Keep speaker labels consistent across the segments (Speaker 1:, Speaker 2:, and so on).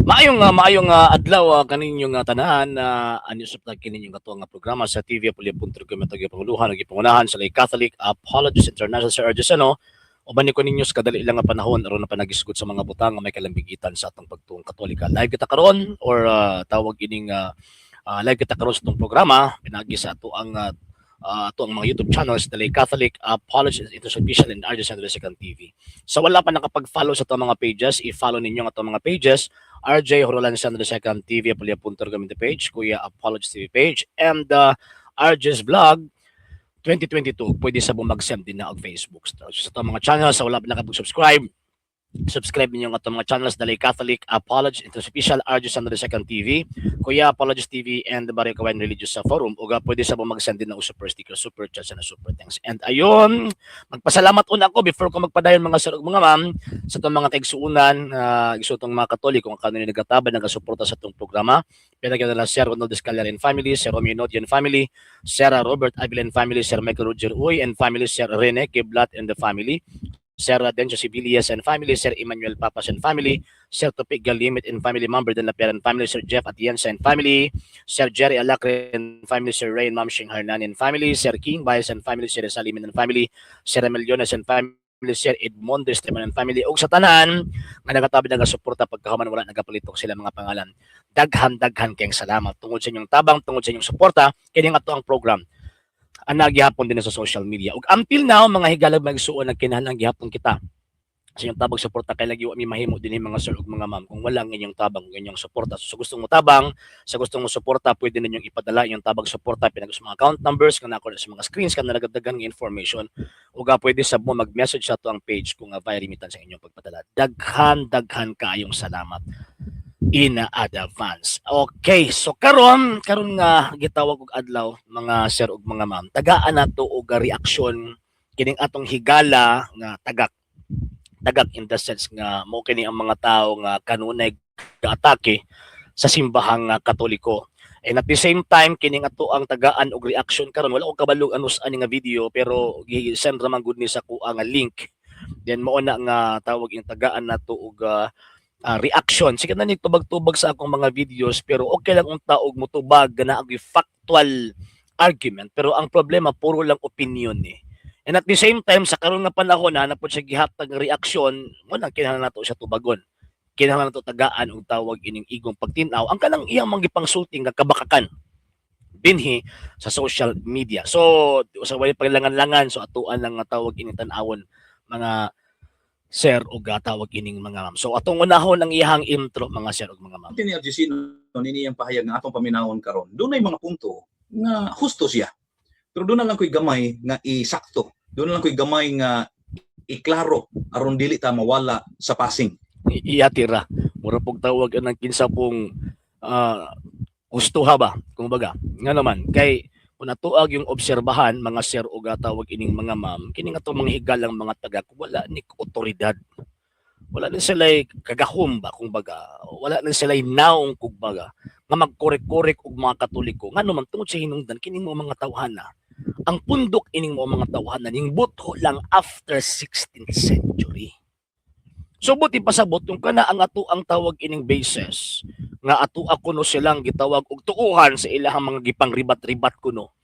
Speaker 1: Maayong adlaw kaninyong tanan na anyo sa kininyong ato nga programa sa TV Apulia.com atong gipanguluhan ug gipangunahan sa Lay Catholic Apologist International, Sir RJ Seno. Uban ni ko ninyo sa kadali lang nga panahon aron na panagisgot sa mga butang nga may kalambigitan sa atong pagtuong Katolika. Live kita karon or tawag ining live kita karon sa atong programa pinagi sa ato ang mga YouTube channels, the Lay Catholic Apologist International and RJ Seno Second TV. Sa wala pa nakapag-follow sa atong mga pages, i-follow ninyo ang atong mga pages: RJ Horolan Sandro Second TV, Apulia Punto Community page, Kuya Apologist TV page, and RJ's Vlog 2022. Pwede sa mag-send din na og Facebook. So, sa atong mga channels, sa wala pa nakapag-subscribe, subscribe ninyo ang atong mga channels, Dalay Catholic Apologist Official, RJ Sandro Second TV, Kuya Apologist TV, and the Barrio Kawayan Religious Forum. Uga pwede sa mag-send din ng super sticker, super chat, and super thanks. And ayun, magpasalamat una ako before ko magpadayon, mga sir ug mga ma'am, sa itong mga kaigsuunan, igsuotong mga Katoliko, kung kano nagataban, nagasuporta sa itong programa. Pinagyan nila Sir Ronald Escalar and family, Sir Romeo Nodian family, Sir Robert Avila and family, Sir Michael Roger Uy and family, Sir Rene Kiblat and the family, Sir Dencio Sibilias and family, Sir Emmanuel Papas and family, Sir Topik Galimit and family, Member De La Pera and family, Sir Jeff Atienza and family, Sir Jerry Alacre and family, Sir Ray and Ma'am Shing Hernan and family, Sir King Baez and family, Sir Salimin and family, Sir Emiliones and family, Sir Edmundo Esteban and family, ug sa tanan nga nagatabi, nagasuporta pagkahuman wala nagapalitok sila mga pangalan. Daghan daghan kayong salamat tungod sa inyong tabang, tungod sa inyong suporta kini nga ato ang program ang nagihapon din sa social media. Ug until now, mga higalag magsuon, nagkinahanglan gihapon kita sa inyong tabang, suporta, kay lagi wa mi mahimo dinhi, mga sir ug mga ma'am, kung wala ang inyong tabang ug inyong suporta. So, sa gustong mo tabang, sa gustong mo suporta, pwede ninyong ipadala inyong tabang, suporta pinag sa mga account numbers nga nako sa mga screens kan nalagdagan ng information, ug pwede sab mo mag-message sa ato ang page kung via remittance ang inyong pagpadala. Daghan daghan kaayong salamat in advance. Okay, so karon karon nga gitawag og adlaw, mga sir ug mga ma'am, tagaan nato og reaksyon kining atong higala nga tagak. Tagak in the sense nga mo kini ang mga tao nga kanunay gaatake sa simbahang Katoliko. And at the same time, kining ato ang tagaan og reaction karon, wala ko kabalo ano sa ani nga video, pero gi-send ra man gud ni sa kuha nga link. Then mao na nga tawag yung tagaan nato og reaction. Sige na ni tubag-tubag sa akong mga videos, pero okay lang unta og mutubag na og factual argument, pero ang problema puro lang opinion eh. And at the same time, sa karon nga panahon na napod siya gihatag nga reaksyon, mo nang kinahanglan nato siya tubagon. Kinahanglan nato tagaan og tawag ining igong pagtin-aw ang kanang iyang mga gipangsulti nga kabakakan dinhi sa social media. So sa way paglangan-langan, so atuan lang nga tawag ining tan-awon, mga sir ug tawag ining mga ma'am. So atong unahon ang iyang intro, mga sir ug mga ma'am.
Speaker 2: Ni RGC no nini ang pahayag nga atong paminawon karon. Dunay mga punto nga husto siya. Pero doon na lang ko'y gamay nga isakto. Doon na lang ko'y gamay nga iklaro aron dili ta mawala sa passing.
Speaker 1: Iyatira. Mura pog tawag ang kinsa pong gustuha ba, kumbaga. Nga naman, kay kung natuag yung obserbahan, mga sir o tawag ining mga ma'am, kini nga mga higalang mga tagak, wala ni otoridad. Wala ni sila kagahom ba, kumbaga. Wala ni sila naong, kumbaga, nga magkorek-korek og mga Katoliko. Nga naman, tungod sa hinungdan, kining mo mga tawhana, ang pundok ining mo mga tawhana, ning butho lang after 16th century. So buti pasabot yung kana ang ato ang tawag ining basis nga ato ako no silang gitawag og tuuhan sa ilahang mga gipang ribat-ribat kuno.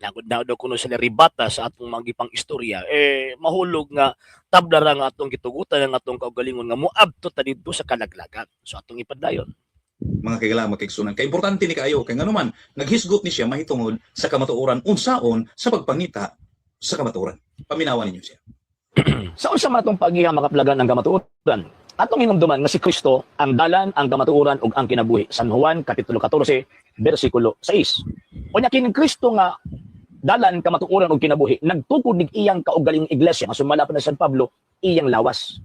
Speaker 1: Nagod na daw kuno sila ribata sa atong mga gipang istorya, eh mahulog nga tabla ra nga atong gitugutan ang atong kaugalingon nga moabto ta didto sa kalaglagan. So atong ipadayon.
Speaker 2: Mga kagala, mga. Kay importante ni kaayo kay nganuman naghisgot ni siya mahitungod sa kamatuoran, unsaon sa pagpangita sa kamatuoran. Paminawan ninyo siya.
Speaker 1: Sa unsa man atong pagiha makaplagan ang kamatuoran? Atong hinumduman nga si Kristo ang dalan, ang kamatuoran ug ang kinabuhi. San Juan kapitulo 14 bersikulo 6. Unya kining Kristo nga dalan, kamatuoran ug kinabuhi nagtukod nig iyang kaugalingong iglesia nga sumala pa ni San Pablo iyang lawas.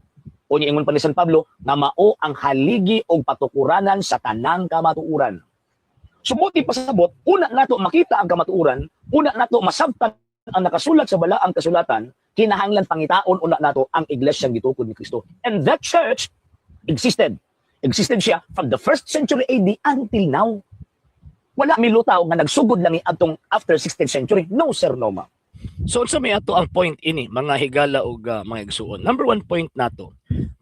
Speaker 1: Unya ingon pa ni San Pablo nga mao ang haligi og patukuranan sa tanang kamatuoran. Sumuti pasabot, una nato makita ang kamatuoran, una nato masabtan ang nakasulat sa balaang kasulatan, kinahanglan pangitaon una nato ang iglesyang gitukod ni Kristo. And that church existed. Existed siya from the first century AD until now. Wala mi lutaw nga nagsugod lang ni adtong after 16th century. No sir, no ma'am. So unsa may ato ang point ini, mga higala ug mga igsuon? Number one point nato,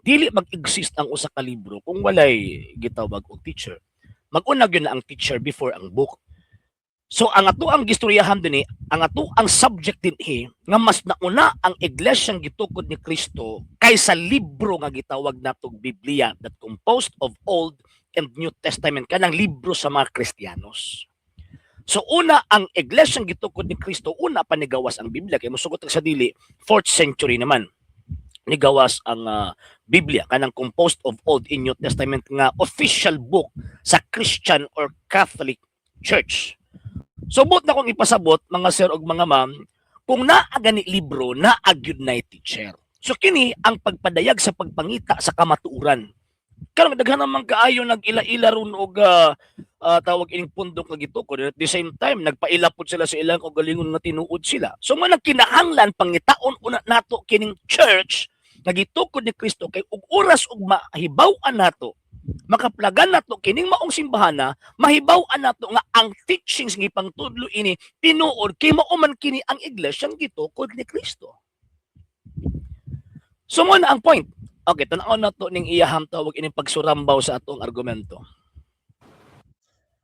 Speaker 1: dili mag-exist ang usa ka libro kung walay gitawag og teacher. Mag-una gyud na ang teacher before ang book. So ang ato ang gistoryahan dinhi, ang ato ang subject dinhi nga mas nauna ang iglesyang gitukod ni Kristo kaysa libro nga gitawag natog Biblia that composed of Old and New Testament, kanang libro sa mga Kristiyanos. So una ang iglesyang gitukod ni Kristo, una pa nigawas ang Biblia, kay mosugot sa dili, 4th century naman nigawas ang Biblia, kanang composed of Old and New Testament nga official book sa Christian or Catholic Church. So buot na kong ipasabot, mga sir ug mga ma'am, kung naa gani libro, naa gyud nay teacher. So kini ang pagpadayag sa pagpangita sa kamatuoran. Karon daghan naman kaayo nag-ila-ila ron og tawag ining pundok nga gitukod. At the same time, nagpaila pud sila sa ilang kaugalingon nga tinuod sila. So mo nang kinahanglan pangitaon una nato kining church nga gitukod ni Kristo, kay ug oras ug mahibaw-an nato, makaplagan nato kining maong simbahana, mahibaw-an nato nga ang teachings nga ipangtudlo ini tinuod, kay mao man kini ang iglesyang gitukod ni Kristo. So mo na ang point. Okay, tan-aw na to ning iyaham tawag ining pagsurambaw sa atong argumento.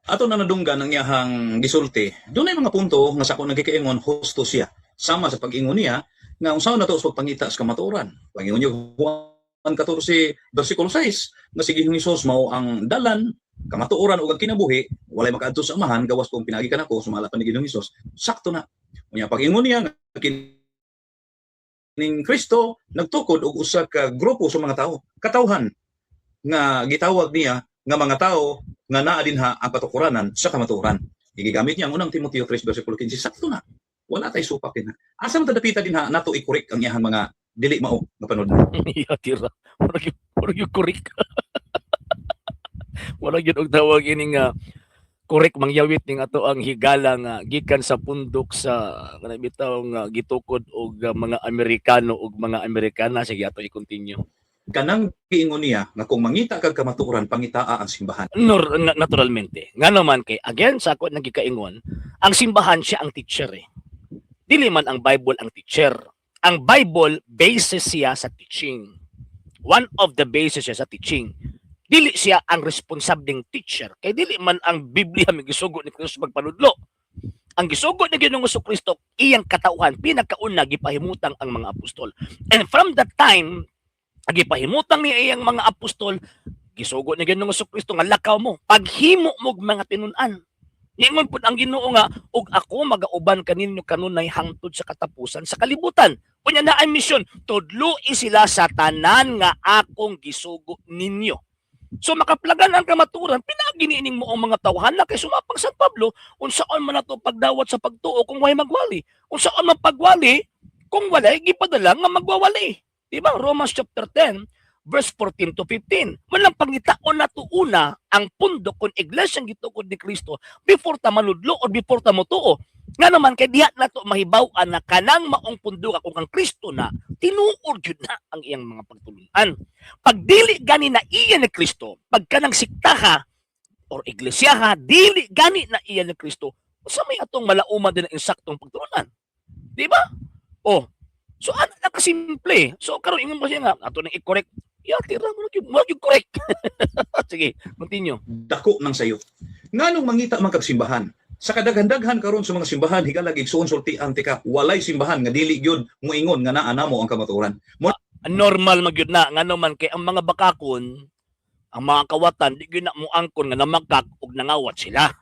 Speaker 2: Ato na nadunggan ang iyahang gisulti. Dunay mga punto nga sa ako nagkikaingon husto siya. Sama sa pag-ingon niya nga unsaon na to sa pagpangita sa kamatuoran. Pag-ingon niya Juan 14 versikulo 6 nga si Ginoong Hesus mao ang dalan, kamatuoran ug ang kinabuhi, walay makaadto sa Amahan gawas kung pinaagi kanako, sumala pa ni Ginoong Hesus. Sakto na. Unya pag-ingon niya nga kining Kristo nagtukod og usa ka grupo sa mga tao, katawhan nga gitawag niya nga mga tao nga naa dinha ang katukuranan sa kamatuoran. Gigamit niya ang Unang Timoteo 3 versikulo 15, sakto na. Wala tay supak dinha. Asa man ta dapita dinha nato i-correct ang iyahang mga dili mao nga panudlo?
Speaker 1: Iya tira. Murag yung correct. Wala gyud og tawag ini nga correct mangyawit ning ato ang higala nga gikan sa pundok sa kanang bitaw nga gitukod og mga Amerikano ug mga Amerikana. Sige, ato i-continue.
Speaker 2: Kanang giingon niya nga kung mangita kag kamatuoran, pangitaa ang simbahan.
Speaker 1: Nor, naturalmente. Nga naman kay again sa ako nagikaingon, ang simbahan siya ang teacher eh. Dili man ang Bible ang teacher. Ang Bible basis siya sa teaching. One of the basis siya sa teaching. Dili siya ang responsableng teacher. Kay dili man ang Biblia may gisugo ni Kristo magpanudlo. Ang gisugo ni Ginoong Kristo iyang katauhan, pinakauna gipahimutang ang mga apostol. And from that time, gipahimutang niya iyang mga apostol, gisugo ni Ginoong Kristo nga lakaw mo, paghimo mo og mga tinun-an. Ningon pud ang Ginoo nga ug ako magauban kaninyo kanunay hangtod sa katapusan sa kalibutan. Unya na ang misyon, tudloi sila sa tanan nga akong gisugo ninyo. So makaplagan ang kamatuoran, pinaagi niining mo ang mga tawhan na kay sumapang San Pablo, unsaon man nato pagdawat sa pagtuo kung way magwali? Unsaon man pagwali kung walay gipadala nga magwawali? Di ba? Romans chapter 10 verse 14 to 15. Walang pangitaon nato una ang pundok kung iglesyang gitukod ni Kristo before ta manudlo or before ta motuo. Nga naman kay diha nato mahibaw-an na kanang maong pundok kung kang Kristo na tinuod gyud na ang iyang mga pagtulunan. Pag dili gani na iya ni Kristo, pag kanang siktaha or iglesyaha dili gani na iya ni Kristo, sa may atong malauman din ang insaktong pagtulunan. Di ba? Oh. So ano na kasimple. So karon ingon mo siya nga ato nang i-correct. Ya tira mo yung correct. Sige, continue.
Speaker 2: Dako ng sayo. Nganong mangita man kag simbahan? Sa kadaghan-daghan karon sa mga simbahan, higala, igsuon, sultian tika, walay simbahan nga dili gyud moingon nga naa namo ang kamatuoran. Mo
Speaker 1: Normal magyud na, ngano man kay ang mga bakakon, ang mga kawatan, di gyud na mo angkon nga namakak og nangawat sila.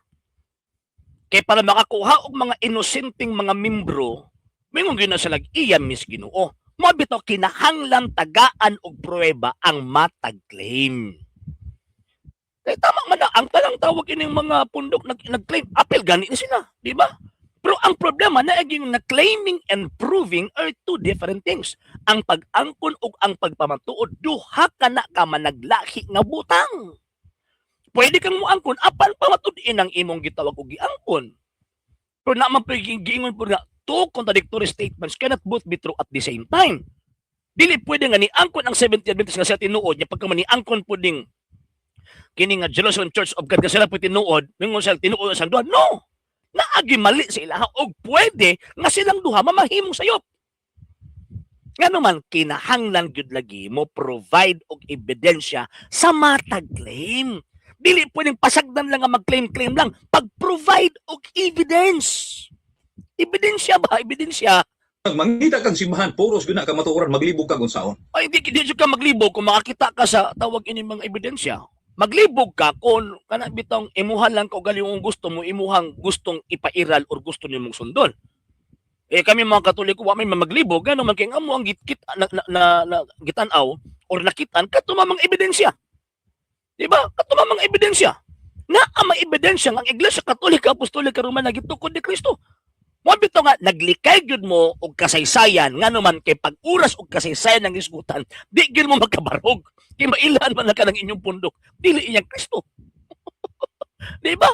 Speaker 1: Kay para makakuha og mga inosenteng mga membro, mingon gyud na sila iya mis Ginoo. Mao bitaw kinahanglan tagaan og pruweba ang matag-claim. Kay tama man na ang talang tawag ining mga pundok nag-claim, apil gani ni sila, di ba? Pero ang problema na na claiming and proving are two different things. Ang pag-angkon ug ang pagpamatuod, duha ka na ka managlahi nga butang. Pwede kang muangkon apan pamatud-in ang imong gitawag og giangkon. Pero na man pwede giingon po nga two contradictory statements cannot both be true at the same time. Dili pwede nga niangkon ang Seventh Adventist nga siya tinuod nya pagka man niangkon pud ning kini nga Jerusalem Church of God nga sila po tinuod, mingon sila tinuod sa duha. No. Naagi mali sa ilaha og pwede nga silang duha mamahimong sayop. Ngano man kinahanglan gyud lagi mo provide og ebidensya sa matag claim. Dili pwedeng pasagdan lang nga mag-claim-claim lang. Pag-provide og evidence. Ebidensya ba? Ebidensya.
Speaker 2: Mangita kang simbahan, puros gyud na kamatuoran, maglibog kag unsaon.
Speaker 1: Ay, di jud ka maglibog kung makakita ka sa tawag ini mga ebidensya. Maglibog ka kung kana bitong imuha lang kaugalingong gusto mo, imuhang gustong ipairal or gusto nimong sundon. Eh kami mga Katoliko, wa may maglibog, gano man kay amo ang gitkit na gitan-aw or nakitan kadto mga ebidensya. Di ba? Kadto mga ebidensya. Na ang mga ebidensya nga ang Iglesia Katolika Apostolika Romana gitukod ni Kristo. Mo bitaw nga naglikay gyud mo og kasaysayan, ngano man kay pag-uras og kasaysayan ng hisgutan, di gyud mo magkabarog. Kay mailan man na ka ng inyong pundok, dili iyang Kristo. Di ba?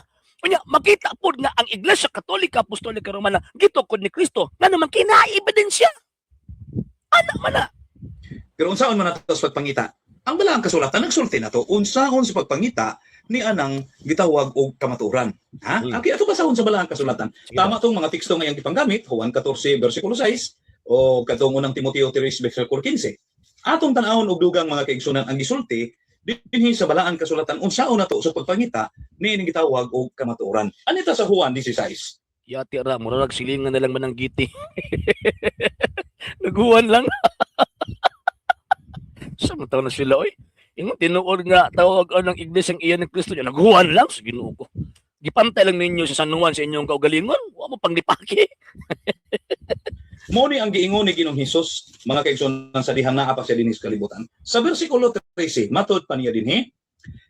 Speaker 1: Unya makita pod nga ang Iglesia Katolika Apostolika Romana gitukod ni Kristo, ngano man kay naa ebidensya. Ana man na.
Speaker 2: Pero unsaon man nato sa pagpangita? Ang balaang kasulatan nagsulti nato unsaon sa pagpangita ni anang gitawag og kamatuoran. Ha? Okay, ato basahon sa balaang kasulatan.
Speaker 1: Sige.
Speaker 2: Tama tong mga teksto nga iyang gipanggamit, Juan 14 versikulo 6 o katong unang Timoteo 3 versikulo 15. Atong tan-awon og dugang, mga kaigsunan, ang gisulti dinhi sa balaan kasulatan unsaon nato sa pagpangita ni ining gitawag og kamatuoran. Anita sa Juan 16.
Speaker 1: Yati ra, murag silingan na lang man ang giti. Naguwan lang. Sa mga taon na sila, oy. Ingon tinuod nga tawag ang iglesia ang iyan ng Kristo niya. Naguwan lang sa Ginoo ko. Gipantay lang ninyo sa San Juan sa inyong kaugalingon. Wa mo panglipaki.
Speaker 2: Mo ni ang giingon ni Ginoong Hesus, mga kaigsuonan, sa dihang naa pa siya dinhi sa kalibutan. Sa bersikulo 13, matod pa niya dinhi,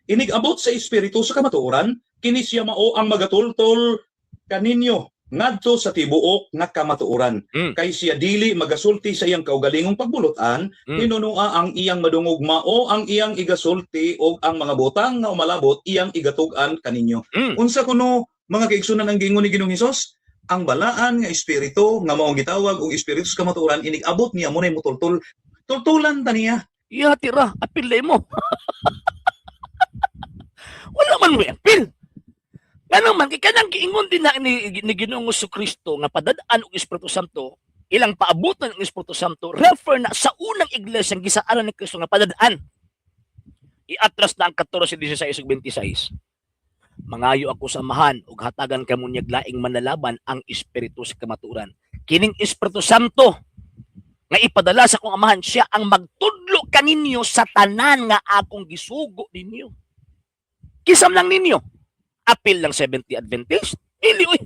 Speaker 2: "Inig abot sa Espiritu sa kamatuoran, kini siya mao ang magatultol kaninyo ngadto sa tibuok nga kamatuoran. Kay siya dili magasulti sa iyang kaugalingong pagbulutan, hinunua ang iyang madungog mao ang iyang igasulti, ug ang mga butang nga umalabot iyang igatug-an kaninyo." Unsa kuno, mga kaigsunan, ang giingon ni Ginoong Hesus? Ang balaan nga espiritu nga mao ang gitawag og espiritu sa kamatuoran, inig abot niya, mo nay mutultol. Tultulan ta niya.
Speaker 1: Yati ra, apil mo. Wala man mo apil. Ngano man kay kanang giingon din na ni Ginoong Kristo nga padad-an og Espiritu Santo, ilang paabutan ng Espiritu Santo, refer na sa unang iglesia ang gisaaran ni Kristo nga padad-an. Iatras na ang 14, 16 ug 26. "Mangayo ako sa Amahan ug hatagan kamo niyag laing manlalaban, ang Espiritu sa kamatuoran." Kining Espiritu Santo nga ipadala sa akong Amahan, siya ang magtudlo kaninyo sa tanan nga akong gisugo ninyo. Kisam lang ninyo. Apil lang Seventh Adventist? Dili oy.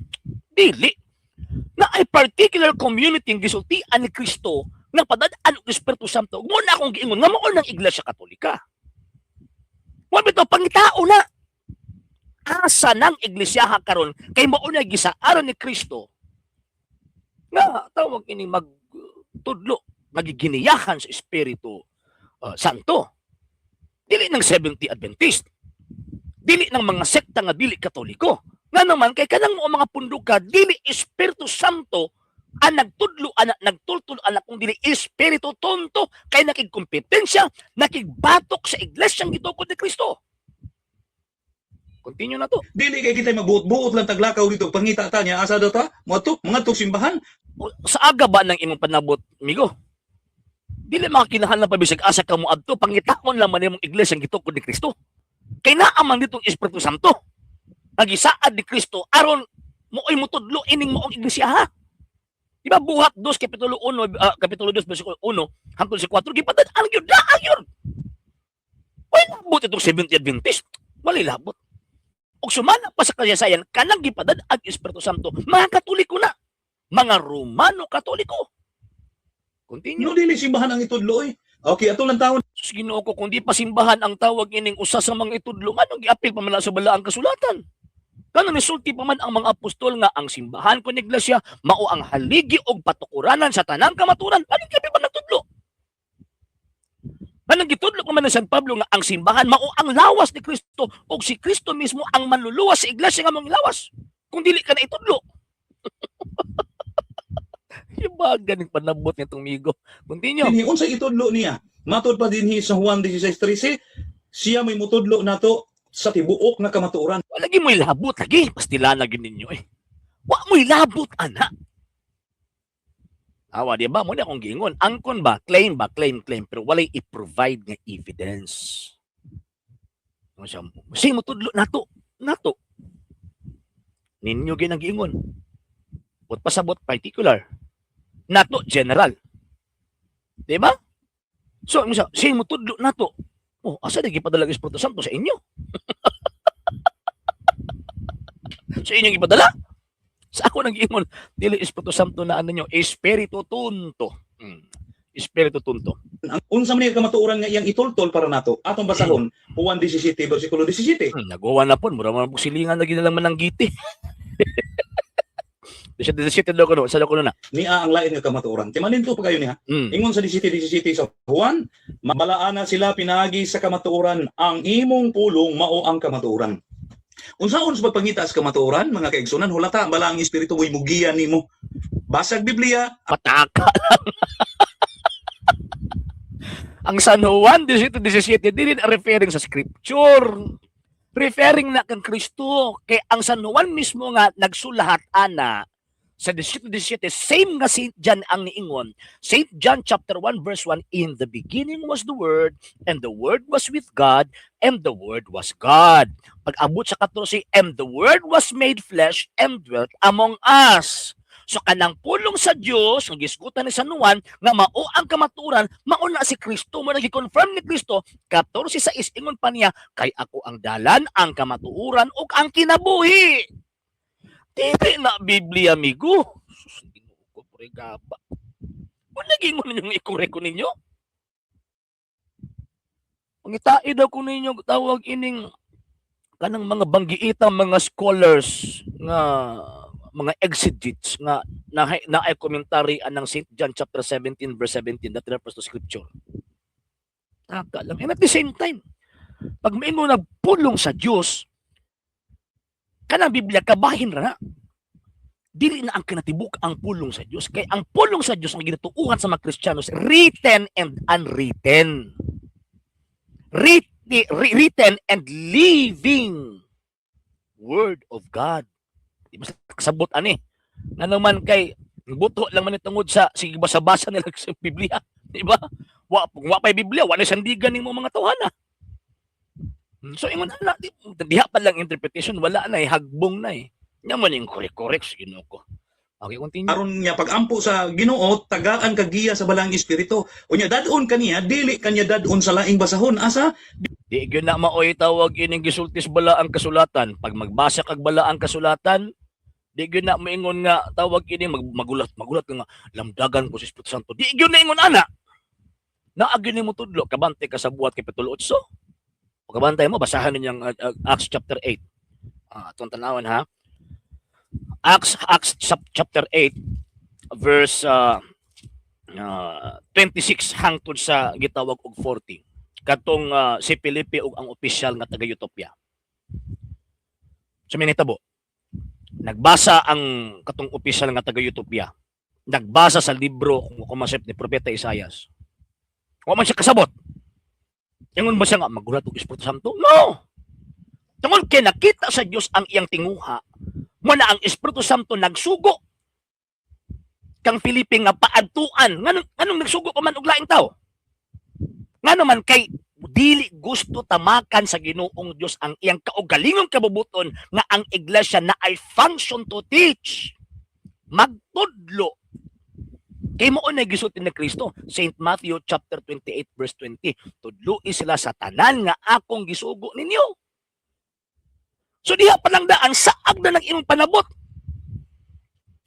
Speaker 1: Dili. Na ay particular community ang gisultian ni Kristo nga padad-an og Espiritu Santo. Mo na akong giingon nga mao ng Iglesia Katolika. Wa bitaw pangitao na. Asa nang iglesia karon kay mao na gisaaran ni Kristo nga tawag ini magtudlo, magiginiyahan sa Espiritu Santo. Dili ng Seventh Adventist. Dili ng mga sekta nga dili Katoliko. Nga naman kay kanang mo mga punduka dili Espiritu Santo ang nagtudlo ana, nagtultol ana, kung dili espiritu tonto kay nakigkompetensya, nakigbatok sa iglesyang gitukod ni Kristo. Continue na to.
Speaker 2: Dili kay kita magbuot-buot lang taglakaw dito pangita ta niya, asa daw ta? Moadto, mangadto simbahan.
Speaker 1: O, sa aga ba ng imong panabot, migo? Dili makakinahanglan pa bisag asa ka mo adto, pangitaon lang man imong iglesia ang gitukod ni Kristo. Kay naa man ditong Espiritu Santo. Nagisaad ni Kristo aron mooy mutudlo ining maong iglesia, ha. Di ba Buhat 2 kapitulo 1, kapitulo 2 bersikulo 1 hangtod sa 4, gipadad-an gyud na gyud. Way labot itong Seventh Adventist. Walay labot. Og sumala pa sa kasaysayan kanang gipadad ang Espiritu Santo, mga Katoliko na. Mga Romano Katoliko. Continue.
Speaker 2: No, dili simbahan ang itudlo eh. Okay, ato lang taon.
Speaker 1: Sus, Ginoo ko, kung di pa simbahan ang tawag ining usa sa mga itudlo, anong giapil pa man na sa balaang kasulatan? Kano nisulti pa man ang mga apostol nga ang simbahan kon iglesia mao ang haligi og patukuranan sa tanang kamaturan. Anong gabi ba nagtudlo? Anong gitudlo pa man ni San Pablo nga ang simbahan mao ang lawas ni Kristo ug si Kristo mismo ang manluluwas sa iglesia nga mong lawas? Kung dili ka na itudlo. Iba ganing panabot nitong migo. Continue.
Speaker 2: Dinhi unsa itudlo niya? Matod pa dinhi sa Juan 16:13, siya may mutudlo nato sa tibuok nga kamatuoran.
Speaker 1: Lagi mo ilabot lagi. Pastila na gyud ninyo eh. Mo'y labot ana. Awa, di ba? Mao na akong giingon. Angkon ba? Claim ba? Claim, claim. Pero walay i-provide nga evidence. Ano siya? Sige mo tudlo nato. Nato. Ninyo ginang giingon. But pasabot particular. Nato general. Di ba? So, ano siya? Sige mo tudlo nato. Oh, asa na gipadala ang Espiritu Santo sa inyo? Sa inyo gipadala? Sa ako nang giingon, dili Espiritu Santo na ano nyo, Espiritu Tunto. Espiritu Tunto.
Speaker 2: Ang unsa man ni kamatuoran nga iyang itultol para nato, atong basahon Juan 17 versikulo 17.
Speaker 1: Nagawa na po, mura man po silingan na ginalang man ng giti. 17 daw ko no, sa daw ko na.
Speaker 2: Niya ang lain nga kamatuoran. Timanin to pa kayo niya. Ingon sa 17:17 sa Juan, mabalaana sila pinaagi sa kamatuoran, ang imong pulong mao ang kamatuoran. Unsaon sa pagpangita sa kamatuoran, mga kaigsunan, hulata bala ang espiritu mo'y mugiya nimo. Basag Biblia,
Speaker 1: Pataka lang. Ang San Juan 17:17 dili na referring sa scripture. Referring na kang Kristo. Kay ang San Juan mismo nga nagsulahat ana sa 17:17, same nga Saint John ang niingon. Saint John chapter 1 verse 1, "In the beginning was the Word, and the Word was with God, and the Word was God." Pag abot sa 14, "And the Word was made flesh and dwelt among us." So kanang pulong sa Dios nga gisgutan ni San Juan nga mao ang kamatuoran, mao na si Kristo mo nagi-confirm ni Kristo 14:6, ingon pa niya, "Kay ako ang dalan, ang kamatuoran ug ang kinabuhi." Dili na Biblia, amigo. Sus, Ginoo ko, pre gaba. Kung naging mo ninyong i-correct ko ninyo. Pangitai daw ko ninyo tawag ining kanang mga banggiitang mga scholars nga mga exegetes nga na ay commentary anang St. John chapter 17 verse 17 that refers to scripture. Taka lang. And at the same time, pag maingon nagpulong sa Dios, kanang Biblia kabahin ra na. Dili na ang kinatibuk ang pulong sa Dios. Kay ang pulong sa Dios ang ginatuuhan sa mga Kristiyanos, written and unwritten. Written and living Word of God. Di ba kasabot ani? Nga naman kay buto lang man tungod sa sige basa-basa nila sa Biblia, di ba? Wa kung wa pay Biblia, wa na sandigan nimo mga tawhana. So ingon na diha pa lang interpretation, wala na eh, hagbong na eh. Nya man yung correct-correct sa Ginoo ko. Okay, continue.
Speaker 2: Aron niya pagampo sa Ginoo, tagaan kag giya sa Balaang Espiritu. Unya dad-on kaniya, dili kanya dad-on sa laing basahon, asa
Speaker 1: Di gyud na maoy tawag ining gisultis bala ang kasulatan. Pag magbasa kag bala ang kasulatan, di gyud na moingon nga tawag ini magulat magulat ka nga lamdagan ko sa Espiritu Santo. Di gyud na ingon ana. Naa gyud nimo tudlo kabante ka sa Buhat kapitulo 8. O kabantay mo, basahan ninyo ang Acts chapter 8. Atong tanawon ha. Acts chapter 8 verse 26 hangtod sa gitawag og 40, katong si Felipe ug ang opisyal nga taga Ethiopia. So minitabo. Nagbasa ang katong opisyal nga taga Ethiopia. Nagbasa sa libro kung kumasip ni Propeta Isayas. Wa man siya kasabot. Ingon ba siya nga magulat og Espiritu Santo? No. Tungod kay nakita sa Dios ang iyang tinguha, mo na ang Espiritu Santo nagsugo kang Felipe nga paadtuan. Nganong nagsugo pa man og laing tao? Ngano man kay dili gusto tamakan sa Ginoong Dios ang iyang kaugalingong kabubuton nga ang iglesia na ay function to teach. Magtudlo. Kay mao na gisulti ni Kristo, St. Matthew chapter 28 verse 20, "Tudloi sila sa tanan nga akong gisugo ninyo." So diha pa lang daan saag na ng imong panabot.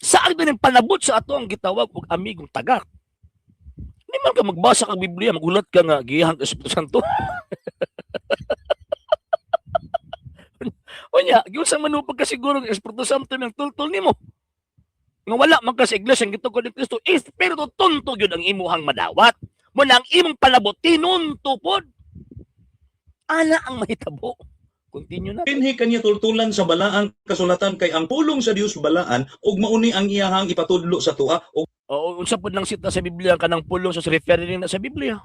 Speaker 1: Saag na ng panabot sa ato ang gitawag og amigong tagak. Di man ka magbasa kag Biblia, magulat ka nga giyahan ka Espiritu Santo. Unya, giunsa man mo pagkasiguro ng Espiritu Santo ng tultol nimo? Nga wala man ka sa iglesia ang gitugod ni Kristo, Espiritu Tunto gyud ang imuhang madawat. Mo na ang imong palabot tinunto pod. Ana ang mahitabo. Continue na.
Speaker 2: Dinhi kanya tultulan sa balaang kasulatan kay ang pulong sa Dios balaan ug mauni ang iyahang ipatudlo sa tuwa ug
Speaker 1: Oo, unsa pod nang sita sa Biblia kanang pulong sa referring na sa Biblia.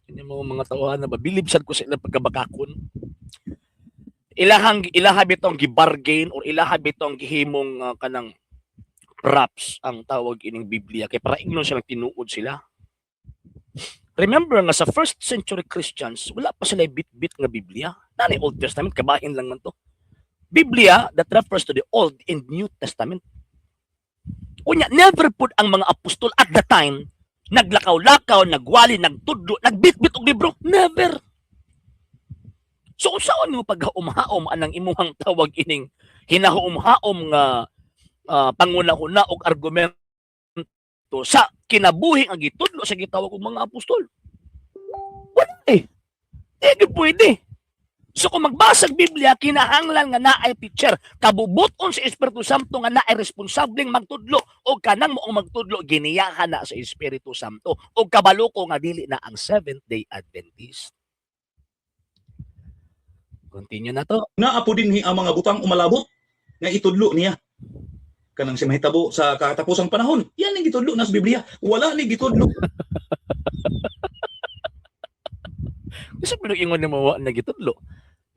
Speaker 1: Hindi mo mga tauhan na ba, bilib sad ko sa ilang pagkabakakon. Ilahang ilaha bitong gibargain or ilaha bitong gihimong kanang props ang tawag ining Biblia kay para ingnon silang tinuod sila. Remember nga sa first century Christians, wala pa sila bit-bit nga Biblia. Nani Old Testament, kabahin lang man to. Biblia that refers to the Old and New Testament. Unya, never pud ang mga apostol at the time naglakaw-lakaw, nagwali, nagtudlo, nagbitbit og libro. Never. So unsaon mo paghaom-haom anang imuhang tawag ining hinahuom-haom nga panguna-una og argumento sa kinabuhi ang gitudlo sa gitawag og mga apostol? Wala eh. Di gyud pwede. So kung magbasa og Biblia, kinahanglan nga naay teacher. Kabubuton sa Espiritu Santo nga naay responsableng magtudlo o kanang moong magtudlo giniyahan na sa Espiritu Santo o kabalo ko nga dili na ang Seventh Day Adventist. Continue na to.
Speaker 2: Naa po dinhi ang mga butang umalabot nga itudlo niya. Kanang si mahitabo sa katapusang panahon, yan ang gitudlo na sa Biblia. Wala ni gitudlo
Speaker 1: Kasi pinag-ingon ni mo wa na gitudlo.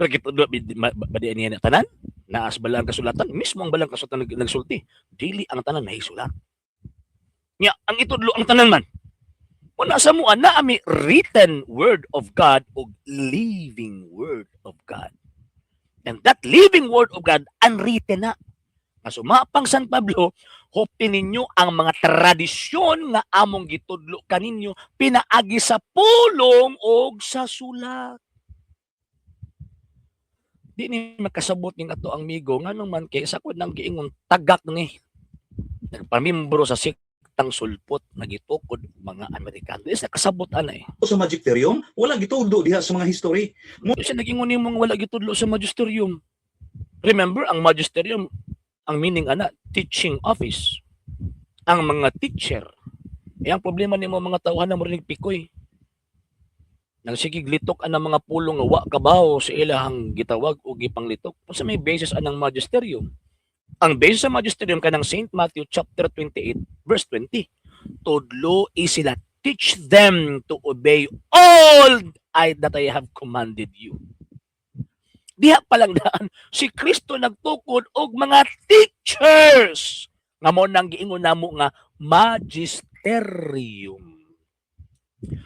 Speaker 1: Pero gitudlo ba di niya na tanan? Naas bala ang kasulatan, mismo ang balang kasulatan nagsulti. Dili ang tanan nahisulat. Nya, ang itudlo ang tanan man. Muna sa mua na ami written word of God o living word of God. And that living word of God unwritten na. Nga sumapang San Pablo, hopin ninyo ang mga tradisyon nga among gitudlo kaninyo pinaagi sa pulong og sa sulat. Di ni makasabot ning ato ang migo, nganong man kay sa kod nang giingon tagak ni nagpamimbro sa sektang sulpot, nagitukod mga Amerikano. Di sa kasabot ana eh.
Speaker 2: Sa magisterium, wala gitudlo diha sa mga history.
Speaker 1: Kasi nagingon nimo nga wala gitudlo sa magisterium. Remember, ang magisterium, ang meaning ana, teaching office. Ang mga teacher. Eh, ang problema nimo mga tawhan na marinig pikoy. Nang sige litok ang mga pulong nga wa kabaw sa ilahang gitawag o gipanglitok. Unsa may basis anang magisterium? Ang basis sa magisterium kanang St. Matthew chapter 28 verse 20. Tudlo sila, teach them to obey all that I have commanded you. Diha pa lang daan, si Kristo nagtukod og mga teachers nga mo nang giingon namo nga magisterium.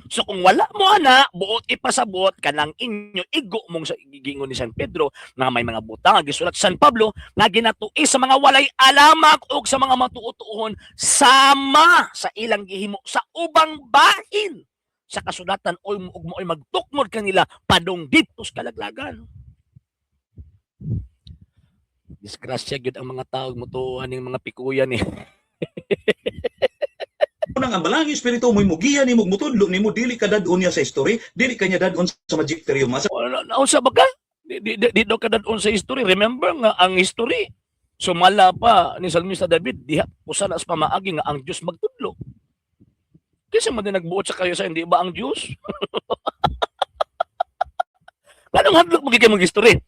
Speaker 1: So kung wala mo ana, buot ipasabot kanang inyo igo mong sa giingon ni San Pedro nga may mga butang nga gisulat San Pablo nga ginatui sa mga walay alamak og sa mga matuotuon sama sa ilang gihimo sa ubang bahin sa kasulatan o ug mo'y magtukmod kanila padung didto sa kalaglagan. Disgrasya gyud ang mga tao mutuo aning mga pikuyan eh.
Speaker 2: Unang ang Balaang Espiritu mo'y mugiya nimo, mutudlo nimo, dili ka dad-on niya sa history, dili ka niya dad-on sa magisterium. Asa
Speaker 1: Naunsa ba ka? Di daw ka dad-on sa history. Remember nga ang history sumala pa ni Salmista David diha usa na sa pamaagi nga ang Dios magtudlo. Kasi man din nagbuot sa kayo sa hindi ba ang Dios? Anong hadlok mo kay mag-history?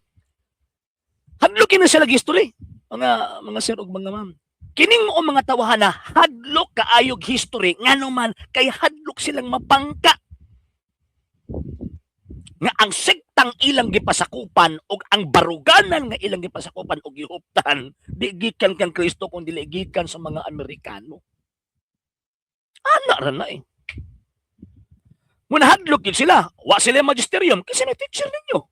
Speaker 1: Hadlok kini sila history. Mga sir ug mga ma'am. Kining mo mga tawahan na hadlok kaayog history, ngano man kay hadlok silang mapangka nga ang sektang ilang gipasakupan og ang baruganan nga ilang gipasakupan og gihuptan di gikan kang Kristo kun dili gikan sa mga Amerikano. Ana ra na eh. Munahadlok yun sila. Wa sila magisterium kasi may teacher ninyo.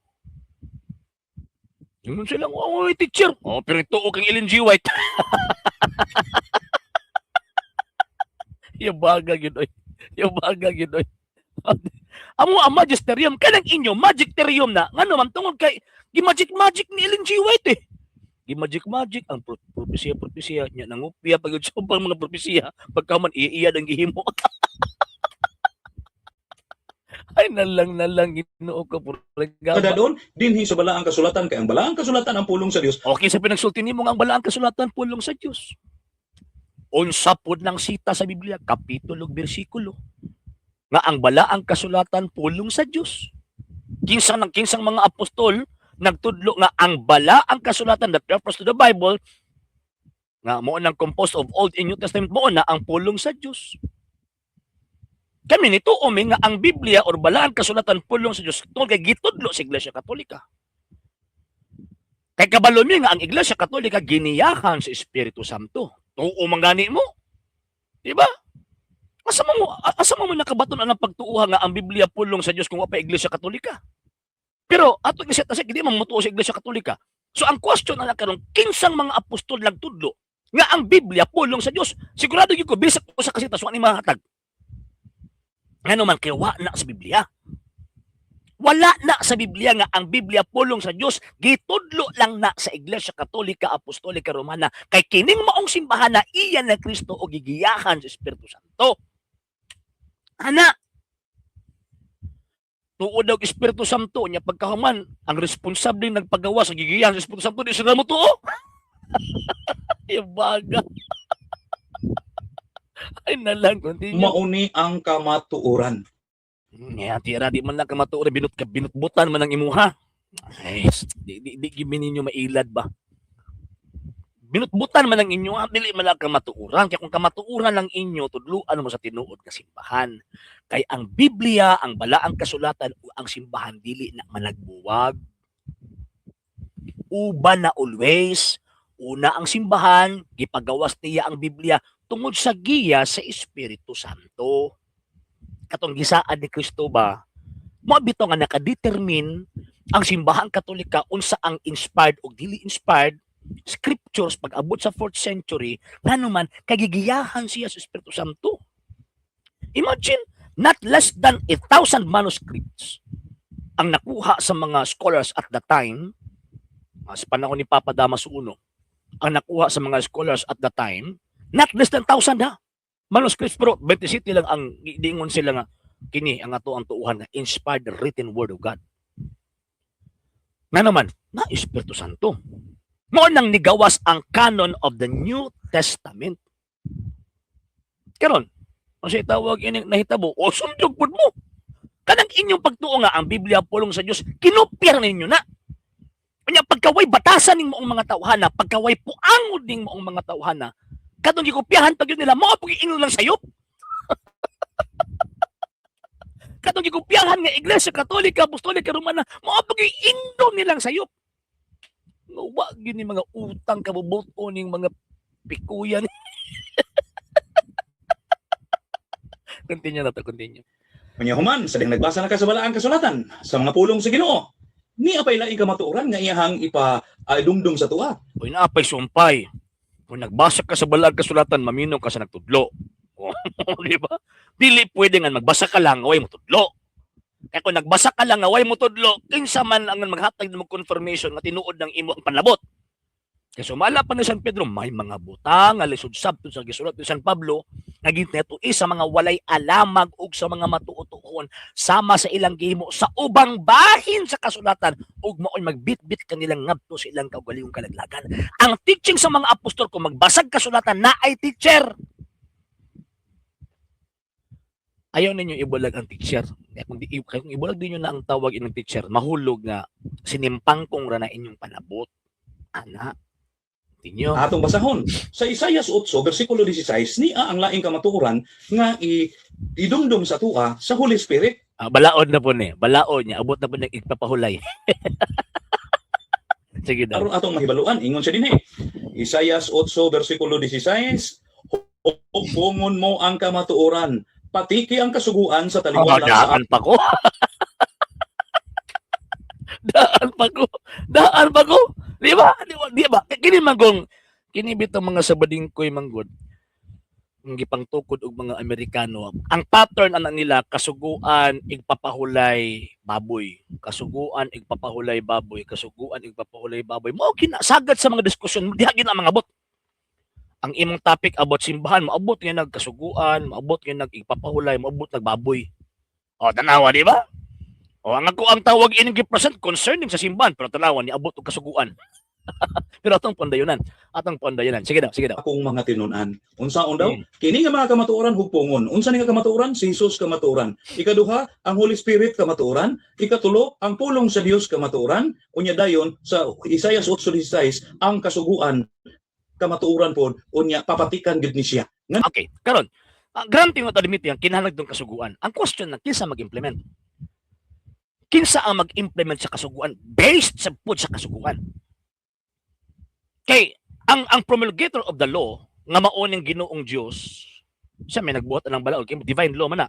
Speaker 1: Ingon sila, "Oh, may teacher." Oh, pero ito kang Ellen G. White. Yabaga gyud oy. Yabaga gyud oy. Amo ang magisterium kanang inyo magisterium na ngano man tungod kay gi-magic magic ni Ellen G. White eh. Gi-magic magic ang propesiya propesiya nya, nangupya pag sa ubang mga propesiya pagka man iya ang gihimo. Ay nalang nalang, Ginoo ko puro
Speaker 2: ka dad-on dinhi sa Balaang Kasulatan kay ang Balaang Kasulatan ang pulong sa Dios.
Speaker 1: Okay, sa pinagsulti nimo nga ang Balaang Kasulatan pulong sa Dios. Unsa pod ng sita sa Biblia, kapitulo ug bersikulo nga ang Balaang Kasulatan pulong sa Dios? Kinsa ng kinsang mga apostol nagtudlo nga ang Balaang Kasulatan that refers to the Bible nga mao nang composed of Old and New Testament mao na ang pulong sa Dios? Kami nito umi nga ang Biblia or Balaang Kasulatan pulong sa Dios tungod kay gitudlo sa Iglesia Katolika. Kay kabalo mi nga ang Iglesia Katolika giniyahan sa Espiritu Santo. Tuo man gani mo. Di ba? Asa mo nakabaton ang pagtuuha nga ang Biblia pulong sa Dios kung wa pa Iglesia Katolika? Pero ato giset sa di man motuo sa Iglesia Katolika. So ang question na karon, kinsang mga apostol nagtudlo nga ang Biblia pulong sa Dios? Sigurado gyud ko bisag usa ka sitas wa ni mahatag. Ngano man kay wa na sa Biblia. Wala na sa Biblia nga ang Biblia pulong sa Dios, gitudlo lang na sa Iglesia Katolika Apostolika Romana kay kining maong simbahan na iya na Kristo o gigiyahan sa Espiritu Santo. Ana, tuod daw Espiritu Santo niya, pagkahuman ang responsable nagpagawa sa gigiyahan sa Espiritu Santo di sila mo tuo. Ibaga. Ay nalang, continue.
Speaker 2: Mauni ang kamatuoran.
Speaker 1: Nga tira di man lang kamatuoran, binut ka binutbutan man ang imuha. Ay, di gyud ninyo mailad ba? Binutbutan man ang inyo, ah, dili man lang kamatuoran. Kaya kung kamatuoran lang inyo, tudluan mo sa tinuod nga simbahan. Kay ang Biblia, ang balaang kasulatan, ug ang simbahan dili na managbuwag. Uban na always. Una ang simbahan, gipagawas niya ang Biblia tungod sa giya sa Espiritu Santo. Katong gisaad ni Kristo ba, mao bitaw nga nakadetermine ang Simbahang Katolika unsa ang inspired o dili inspired scriptures pag abot sa 4th century, ngano man kagigiyahan siya sa Espiritu Santo. Imagine, not less than 1,000 manuscripts ang nakuha sa mga scholars at the time, sa panahon ni Papa Damaso I, ang nakuha sa mga scholars at the time, not less than 1,000 ha. Manuscripts, pero 27 lang ang giingon sila nga kini ang ato ang tuuhan nga inspired written word of God. Nga naman, na Espiritu Santo. Mao nang nigawas ang canon of the New Testament. Karon, ang siya tawag ining nahitabo, o sundog pud mo. Kanang inyong pagtuo nga ang Biblia pulong sa Dios, kinopyar ninyo na. Unya pagkaway batasan ning maong mga tawhana, pagkaway puangod ning maong mga tawhana, katong gikopyahan pag yun nila, mao pag iingnon lang sayop. Katong gikopyahan nga Iglesia Katolika, Apostolika Romana, mao pag iingnon nilang sayop. Nga wa gyud ni mga utang kabubuto ning mga pikuyan. Continue na to, continue.
Speaker 2: Unya human, sa ding nagbasa na ka sa balaang kasulatan, sa mga pulong sa Ginoo, ni apay laing kamatuoran nga iyahang ipa dumdum sa tuwa.
Speaker 1: Uy, naapay sumpay. Kung nagbasa ka sa balaang kasulatan, mamino ka sa nagtudlo. Di ba? Dili pwede nga magbasa ka lang, away mo tudlo. Kaya kung nagbasa ka lang, away mo tudlo, kinsa man ang maghatag ng confirmation nga tinuod ng imo ang panlabot? Kaya sumala pa ni San Pedro, may mga butang nga lisod sabton sa gisulat ni San Pablo nga ginetui sa mga walay alamag ug sa mga matuotuon sama sa ilang gihimo sa ubang bahin sa kasulatan ug mao'y magbitbit kanilang ngadto sa ilang kaugalingong kalaglagan. Ang teaching sa mga apostol, kung magbasag kasulatan na ay teacher. Ayaw ninyo ibulag ang teacher. Kaya kung ibulag ninyo na ang tawag inyong teacher, mahulog nga sinimpangkong ra na inyong panabot. Ana. Tinyo.
Speaker 2: Atong basahon sa Isaias 8 bersikulo 16, niya ang laing kamatuoran nga idumdum sa tuwa sa Holy Spirit.
Speaker 1: Ah, balaod na po ni. Balaod niya. Abot na po niya ipapahulay. Sige daw.
Speaker 2: Aron atong mahibaluan, ingon siya dinhi. Isaias 8 bersikulo 16, "Hugpongon mo ang kamatuoran, patiki ang kasuguan sa
Speaker 1: Oh,
Speaker 2: taliwala sa
Speaker 1: daan pa ko. Daan pa ko. Daan pa ko. Di ba? Di ba? Di ba? Kini manggong kini bitong mga sabading ko'y manggod ang gipangtukod og mga Amerikano. Ang pattern ana nila, kasuguan, igpapahulay, baboy. Kasuguan, igpapahulay, baboy. Kasuguan, igpapahulay, baboy. Mao kina sagad sa mga diskusyon diha gid na mga abot. Ang imong topic about simbahan, maabot nga nagkasuguan, maabot nga nag-igpapahulay, maabot nagbaboy. O tanawa, di ba? O ang ako ang tawag ining gi-present concerning sa simbahan, pero tanawa ni abot og kasuguan. Pero atong pandayunan, atong pandayunan. Sige daw, sige daw.
Speaker 2: Akong mga tinun-an." Unsaon daw? Kini nga mga kamatuoran hugpongon. Unsa ni nga kamatuoran? Si Jesus kamatuoran. Ikaduha, ang Holy Spirit kamatuoran. Ikatulo, ang pulong sa Dios kamatuoran. Unya dayon sa Isaias 8:16, ang kasuguan kamatuoran pod, unya papatikan gid ni siya.
Speaker 1: Okay, karon. Ang granting mo admit yang kinahanglan dong kasuguan. Ang question na, kinsa mag-implement? Kinsa ang mag-implement sa kasuguan based sa pod sa kasuguan? Kay ang promulgator of the law nga mao ning Ginoong Dios, siya may nagbuhat anang balaod, kay divine law man na.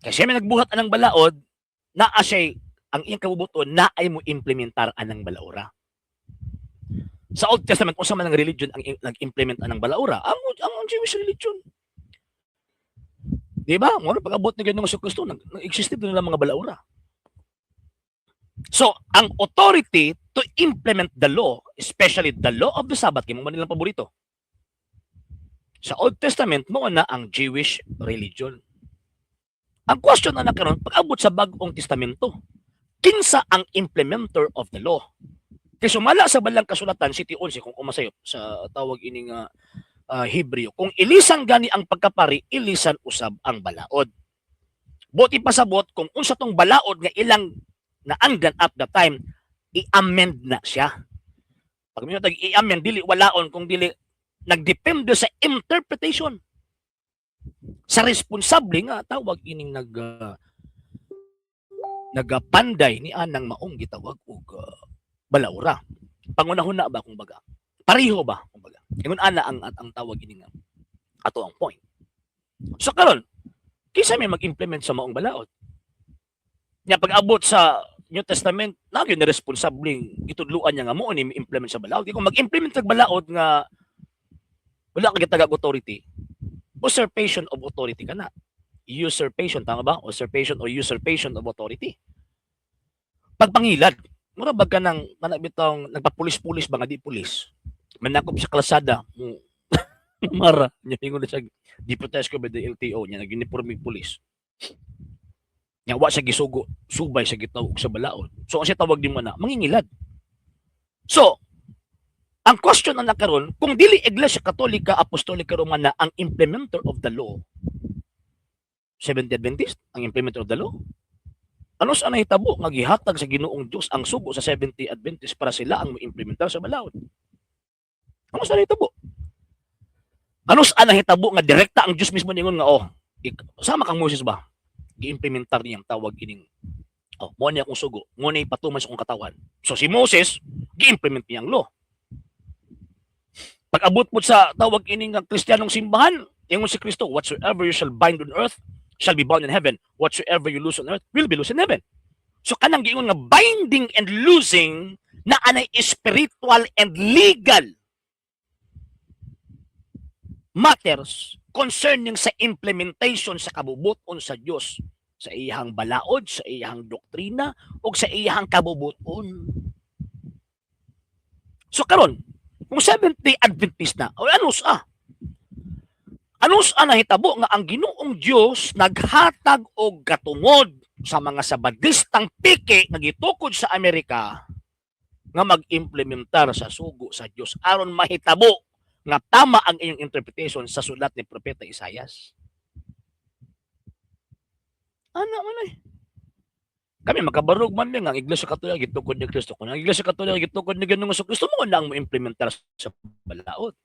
Speaker 1: Kay siya may nagbuhat anang balaod, naa siya ang iyang kabubuton naay mo implementar anang balaora. Sa Old Testament, unsa man ang religion ang nag-implement anang balaora? Ang Jewish religion. Di ba? Mo pag-abot ni Ginoong Kristo, nag-exist nila mga balaora. So, ang authority to implement the law, especially the law of the Sabbath, kay mao man nilang paborito. Sa Old Testament, mao na ang Jewish religion. Ang question na karon, pag-abot sa Bag-ong Testamento, kinsa ang implementer of the law? Kay sumala sa Balang Kasulatan, 7:11, kung umasayop sa tawag ining Hebreo, kung ilisan gani ang pagkapari, ilisan usab ang balaod. Buot ipasabot, kung unsa tong balaod nga ilang naanggan at the time, i-amend na siya. Pag may tag i-amend, dili walaon kung dili nagdepende sa interpretation sa responsable nga tawag ining nagapanday ni anang maong gitawag og balaura. Pangunahon na ba, kumbaga? Pareho ba, kumbaga? Ingon ana ang tawag ini nga ato ang point. So karon, kinsa may mag-implement sa maong balaod? Nya pag-abot sa New Testament, na gyud ni responsableng gitudluan niya nga mo ni implement sa balaod. Kung mag-implement og balaod nga wala ka gitagag authority, usurpation of authority ka na. Usurpation, tama ba? Usurpation or usurpation of authority. Pagpangilad, mura ba ka ng kana bitong nagpapulis-pulis ba nga di pulis? Manakop sa kalsada, mo mara, nya ingon na siya deputized ko by the LTO nya nag-uniforme pulis. Nya wa siya gisugo, subay sa gitawag sa balaod. So ang siya tawag din mo na mangingilad. So, ang question na nakaron, kung dili Iglesia Katolika Apostolika Romana ang implementer of the law, Seventh Adventist ang implementer of the law? Ano sa nahitabo nga gihatag sa Ginoong Dios ang sugo sa Seventh-day Adventist para sila ang mo-implementar sa balaod? Ano sa nahitabo? Ano sa nahitabo nga direkta ang Dios mismo ningon nga, "Oh, sama kang Moses ba?" Giimplementar niyang tawag ining, "Oh, mo niya akong sugo, mo ni patuman sa akong katawan." So si Moses, gi-implement niya ang law. Pag abot po sa tawag ining nga Kristiyanong simbahan, ingon si Kristo, "Whatsoever you shall bind on earth shall be bound in heaven. Whatsoever you loose on earth will be loose in heaven." So kanang giingon nga binding and loosing na anay spiritual and legal matters concerning sa implementation sa kabubuton sa Dios sa iyang balaod, sa iyang doktrina ug sa iyang kabubuton. So karon, kung Seventh-day Adventist na, o ano sa? Ano sa nahitabo nga ang Ginoong Dios naghatag og katungod sa mga Sabadistang piki nga gitukod sa Amerika nga mag-implementar sa sugo sa Dios aron mahitabo nga tama ang iyong interpretation sa sulat ni Propeta Isayas? Ano man eh. Kami makabarog man nga ang Iglesia Katolika gitukod ni Kristo. Kung ang Iglesia Katolika gitukod ni Ginoong Kristo, mo na ang mo-implementar sa balaod.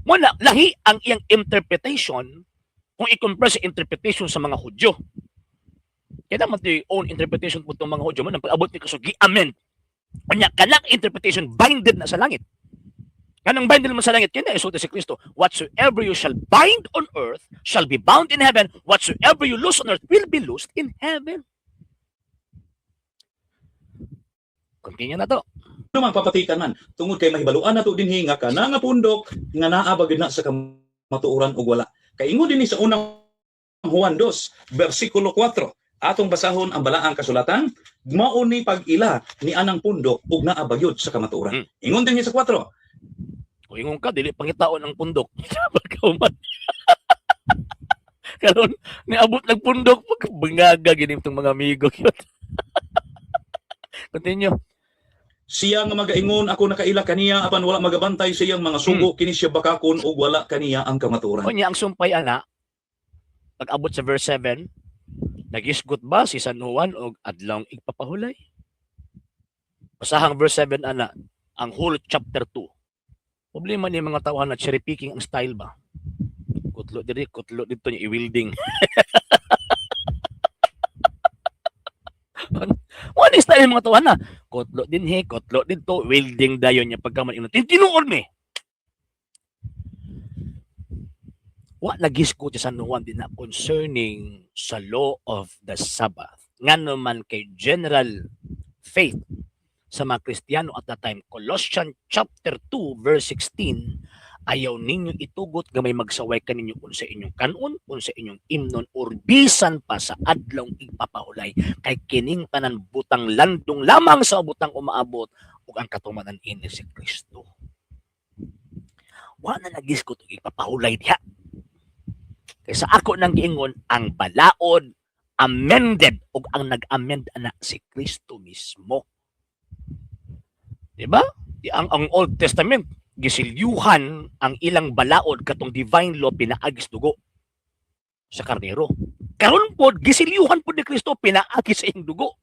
Speaker 1: Mo na lahi ang iyang interpretation kung i-compare sa interpretation sa mga Hudyo. Kaya naman ito own interpretation po itong mga Hudyo mo nang pag-abot ni Kristo, gi-amend. Kanya, kanang interpretation binded na sa langit. Kanang binded naman sa langit, kaya na isuot si Kristo, "Whatsoever you shall bind on earth shall be bound in heaven. Whatsoever you loose on earth will be loosed in heaven." Continue na to.
Speaker 2: Ano man papatikan man tungod kay mahibaluan nato dinhi nga kana nga pundok nga naa ba gyud na sa kamatuoran og wala. Kay ingon dinhi sa Unang Juan 2 bersikulo 4, atong basahon ang Balaang Kasulatan, mao ni pag-ila ni anang pundok ug naa ba gyud sa kamatuoran. Ingon dinhi sa 4.
Speaker 1: Kung ingon ka, dili pangitaon ang pundok. Pagkauman. Karon niabot ng pundok, pagkabangaga gini itong mga amigo. Continue.
Speaker 2: Siya nga magaingon, "Ako nakaila kaniya," apan wala magabantay sa iyang mga sugo, kini siya bakakon ug wala kaniya ang kamatuoran.
Speaker 1: Unya ang sumpay ana, pag abot sa verse 7, nagisgot ba si San Juan og adlong igpapahulay? Basahang verse 7 ana, ang whole chapter 2. Problema ni mga tawhan na cherry picking ang style ba? Kutlo diri, kutlo dito niya i-wielding. What is Basta yung mga tawhana, kotlo dinhi, kotlo didto, welding dayon niya pagkaman ingon. Tinuod mi. Wa nagisgot si San Juan din na concerning sa law of the Sabbath. Ngano man kay general faith sa mga Kristiyano at that time, Colossians chapter 2 verse 16, "Ayaw ninyo itugot nga may magsaway kaninyo unsa inyong kanon, unsa inyong imnon, or bisan pa sa adlong igpapahulay, kay kining tanan butang landong lamang sa butang umaabot ug ang katumanan ini si Kristo." Wa na nagisgot og ipapahulay diha. Kay sa ako nang giingon, ang balaod amended ug ang nag-amend ana si Kristo mismo. Di ba? Di ang Old Testament gisilyuhan ang ilang balaod katong divine law pinaagis dugo sa karnero. Karon pod gisilyuhan pod ni Kristo pinaagi sa iyang dugo.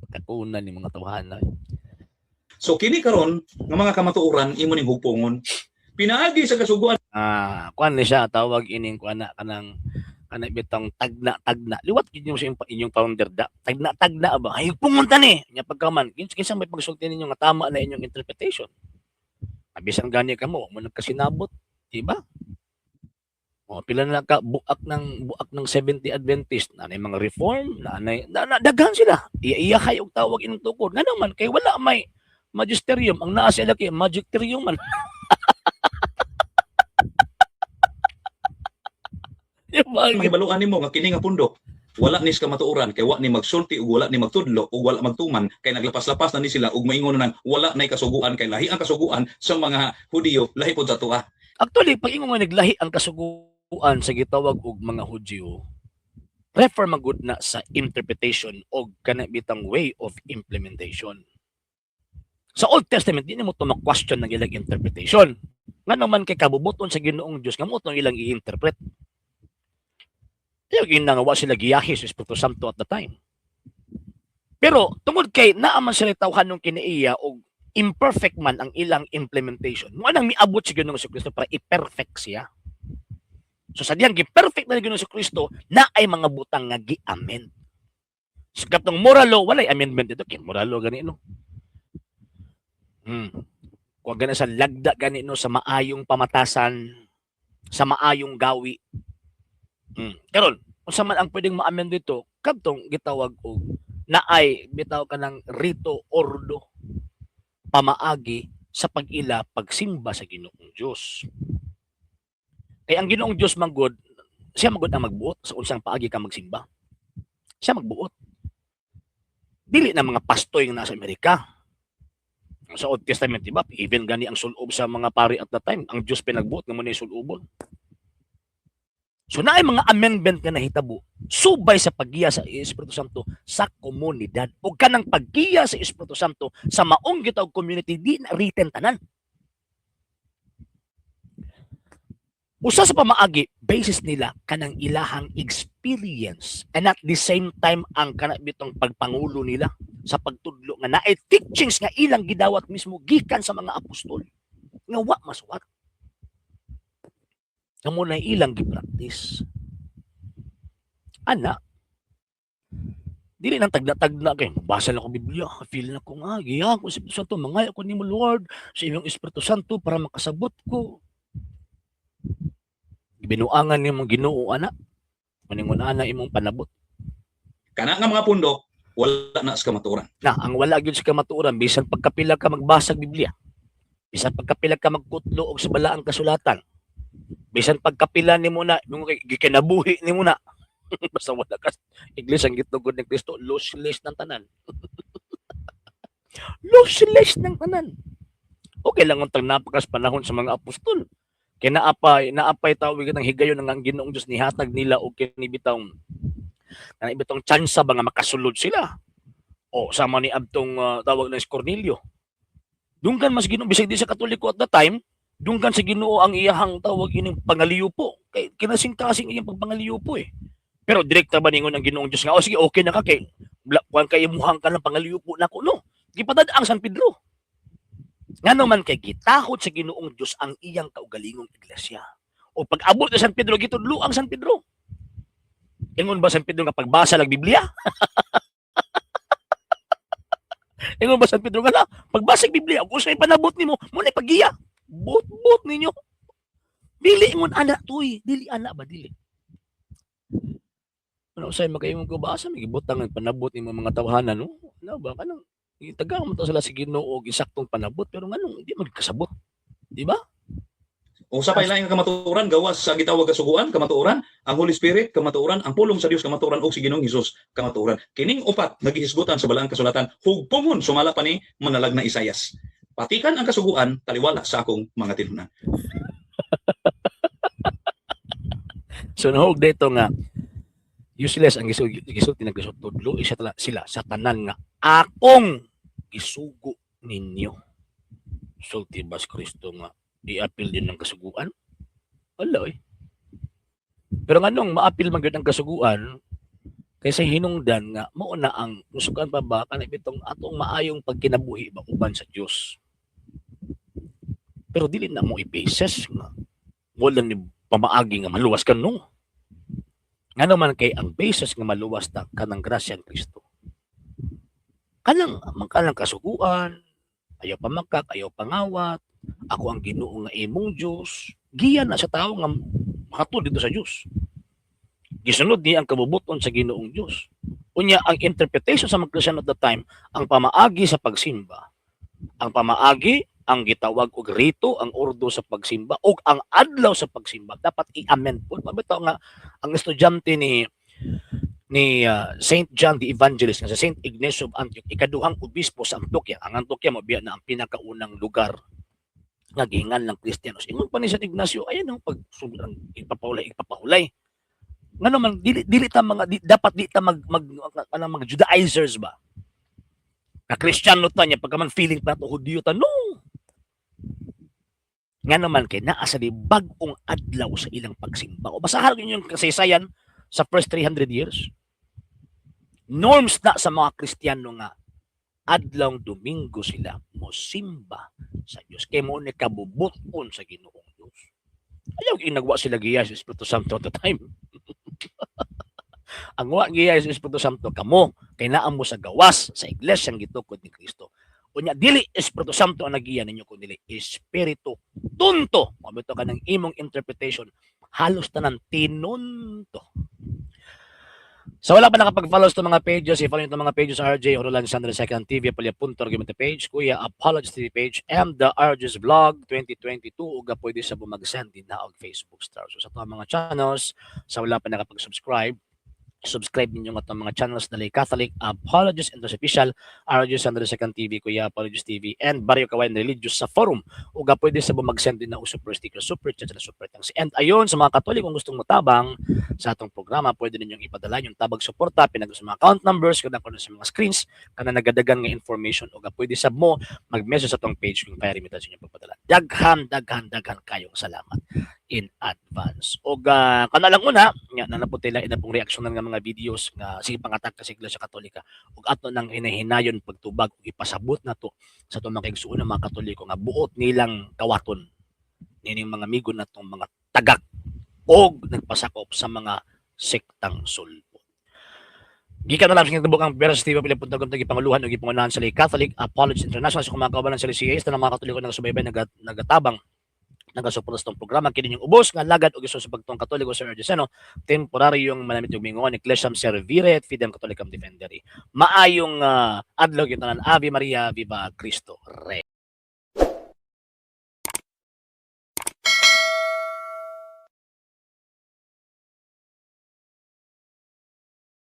Speaker 1: Kakunan ni mga tawhana.
Speaker 2: So kini karon nga mga kamatuoran imo ning hugpongon. Pinaagi sa kasuguan
Speaker 1: Ah, kuan ni siya tawag ining kuan na kanang kanang bitong tagna tagna. Liwat gid yung sa inyong founder da. Tagna tagna ba? Ay pumunta ni. Nya pagkaman kinsa may pagsulti ninyo nga tama na inyong interpretation? Bisan gani kamo, mo nagkasinabot, di ba? O pila na ka buak ng 70 Adventist na mga reform na na, na daghan sila. Iya-iya kay og tawag inyong tukod. Nga naman kay wala may magisterium ang naa sila kay magisterium man. Di ba?
Speaker 2: Mahibaluan nimo nga kini nga pundok wala ni sa kamatuoran kay wa ni magsulti ug wala ni magtudlo ug wala magtuman kay naglapas-lapas na ni sila ug maingon na nang wala nay kasuguan kay lahi ang kasuguan sa mga Hudiyo, lahi pod sa atoa.
Speaker 1: Actually, pag ingon nga naglahi ang kasuguan sa gitawag og mga Hudyo, refer magud na sa interpretation og kana bitang way of implementation. Sa Old Testament, di nimo to ma-question ng ilang interpretation. Nga naman kay kabubuton sa Ginoong Dios nga mo itong ilang i-interpret. Tiyo yun nga wa sila giyahe sa Espiritu Santo at the time. Pero tungod kay naa man sila tawhan nung kinaiya og imperfect man ang ilang implementation, mo nang miabot si Ginoong Kristo para i-perfect siya. So sa diyang gi-perfect na ni Ginoong Kristo, na ay mga butang nga gi-amend. Sa katong moral law, walay amendment dito. Kay moral law gani no. Kuwag gani sa lagda gani no sa maayong pamatasan, sa maayong gawi. Karon, unsa man ang pwedeng ma-amend dito, kadtong gitawag og naay bitaw kanang rito ordo pamaagi sa pag-ila pagsimba sa Ginoong Dios. Kay ang Ginoong Dios manggod, siya manggod ang magbuot sa unsang paagi ka magsimba. Siya magbuot. Dili na mga pastoy nga nasa Amerika. Sa Old Testament, diba? Even gani ang sulob sa mga pari at that time, ang Diyos pinagbuot nga mo na sulobon. So naay mga amendment nga nahitabo subay sa paggiya sa Espiritu Santo sa komunidad. O kanang paggiya sa Espiritu Santo sa maong gitawag community, di na written tanan. Usa sa pamaagi, basis nila kanang ilahang experience and at the same time ang kana bitong pagpangulo nila sa pagtudlo nga naay teachings nga ilang gidawat mismo gikan sa mga apostol nga wa masuwat. Nga mo na ilang gipractice. Ana, dili nang tagna-tagna kay basa lang ko Biblia, feel na ko nga giya ko sa Espiritu Santo, mangayo ko nimo Lord sa imong Espiritu Santo para makasabot ko. Gibinuangan nimong Ginoo ana, maningon ana imong panabot.
Speaker 2: Kana nga mga pundok wala na sa kamatuoran.
Speaker 1: Na ang wala gyud sa kamatuoran bisan pagkapila ka magbasa og Biblia, bisan pagkapila ka magkutlo og sa balaang kasulatan, bisan pagkapila nimo na imong gikinabuhi nimo na basta wala ka iglesia ang gitugod ni Kristo, lossless ng tanan. Lossless ng tanan. Okay lang untang napakas panahon sa mga apostol. Kay naapay tawag ng higayon ng ang Ginoong Dios nihatag nila og kini bitawng kanang bitong tsansa ba nga makasulod sila. O sama ni adtong tawag na si Cornelio. Dunggan mas Ginoo bisag di sa Katoliko at the time, dunggan sa Ginoo ang iyahang tawag ining pangaliupo. Kay kinasing-kasing iyang pagpangaliupo eh. Pero direkta ba ningon ang Ginoong Dios nga, "Oh sige, okay na ka kay kuan kay imuhang ka ng pangaliupo nako," no. Gipadad ang San Pedro. Ngano man kay gitahod sa Ginoong Dios ang iyang kaugalingong iglesia. O pag-abot ni San Pedro, gitudlo ang San Pedro. Ingon ba San Pedro nga pagbasa lang Biblia? Ingon ba San Pedro nga na, pagbasa ng Biblia, kung sa ipanabot nimo, mo na paggiya. Bot-bot ninyo. Dili ingon ana tuy, dili ana ba dili. Ano say makaingon ko ba asa may gibutang ang panabot nimo mga tawhana, no? Ano ba kanang gitagaan mo to sila sa Ginoo og isaktong panabot, pero nganong di man kasabot? Di ba?
Speaker 2: Usa pa laing kamatuoran gawas sa gitawag kasuguan, kamatuoran, ang Holy Spirit, kamatuoran, ang pulong sa Dios, kamatuoran, ug si Ginoong Hesus, kamatuoran. Kining upat nagihisgutan sa balaang kasulatan, hugpongon sumala pa ni manalag na Isayas. Patikan ang kasuguan, taliwala sa akong mga tinunan.
Speaker 1: So nahog dito nga useless ang gisulti ng Kristo, tudlo isa tala, sila sa tanan nga akong gisugo ninyo. Sulti bas Kristo nga i-appeal din ng kasuguan? Wala eh. Pero nganong maapil man gyud ang kasuguan kaysa hinungdan nga mao na ang kasuguan pa ba kanang bitong atong maayong pagkinabuhi ba uban sa Dios. Pero dili na mo i-basis nga wala ni pamaagi nga maluwas ka, no. Ngano man kay ang basis nga maluwas ta kanang grasya ni Kristo. Kanang kanang kasuguan, ayaw pamakak, ayaw pangawat, ako ang Ginoo nga imong Dios, giya na sa tawo nga makatuod dito sa Dios. Gisunod niya ang kabubuton sa Ginoong Dios. Unya ang interpretation sa mga Kristiyan at the time, ang pamaagi sa pagsimba, ang pamaagi ang gitawag og rito, ang ordo sa pagsimba ug ang adlaw sa pagsimba dapat i-amend po. Mabitaw nga ang estudyante ni Saint John the Evangelist nga sa Saint Ignatius of Antioch, ikaduhang obispo sa Antioquia. Ang Antioquia mo biya na ang pinakaunang lugar nga gihingan ng Kristiyanos. Ingon pa ni Saint Ignacio, ayan ang pag ang ipapahulay, ipapahulay. Ngano man dili dili ta mga di, dapat di ta mag mag kanang mga Judaizers ba? Na Kristiyano ta niya pagka man feeling pa to Hudiyo ta, no. Nga naman kay naa sa di bag-ong adlaw sa ilang pagsimba. O basahan ninyo yung kasaysayan sa first 300 years. Norms na sa mga Kristiyano nga adlaw Domingo sila mosimba sa Dios. Kay mo ni kabubuton sa Ginoong Dios. Ayaw ginagwa sila giya sa Espiritu Santo at the time. Ang wa giya sa Espiritu Santo kamo kay naa mo sa gawas sa iglesia gitukod ni Kristo. Unya dili Espiritu Santo ang nagiya ninyo kundi Espiritu Tunto. Mabito ka ng imong interpretation, halos tanan tinunto. Sa wala pa nakapag-follow sa mga pages, i-follow nyo itong mga pages: RJ Horolan Sandra Second TV, Palya Punto Argumento page, Kuya Apology TV page, and the RJ's Vlog 2022, ug pwede sa bumag-send din na og Facebook star. So sa itong mga channels, sa wala pa nakapag-subscribe, subscribe ninyo ang atong mga channels na Catholic Apologist and Official, RJ Sandra Second TV, Kuya Apologist TV, and Barrio Kawayan Religious sa forum. Ug pwede sa bumag-send din na og super sticker, super chat, na super thanks. And ayon sa mga Katolikong gustong motabang sa atong programa, pwede ninyong ipadala yung tabag suporta, pinag sa mga account numbers, kada kuno sa mga screens, kana nagadagan nga information, ug pwede sab mo mag-message sa atong page kung kaya remittance inyong pagpadala. Daghan, daghan, daghan kayong salamat in advance. Og kana lang una, nga na napud ila ina pong reaksyon nga mga videos nga sige pangatak sa Iglesia Katolika ug ato nang hinahinayon pagtubag ug ipasabot nato sa atong mga kaigsuonan mga Katoliko nga buot nilang kawaton nining mga amigo natong mga tagak og nagpasakop sa mga sektang sulpot. Gikan na lang sa kinatibuk ang Beras TV, Pilipunta Gumtag, Panguluhan ug gipangunahan sa Catholic Apologists International sa mga kaubanan sa CAS na mga Katoliko nagasubaybay, nagatabang, nagasuporta sa itong programa. Kini yung ubos nga lagad og sa pagtuong Katoliko, Sir Argeseno, temporaryong manamit ug mingon, Ecclesiam Servire et Fidem Catholicam Defendere. Maayong adlaw gyud tanan. Ave Maria, Viva Cristo Rey.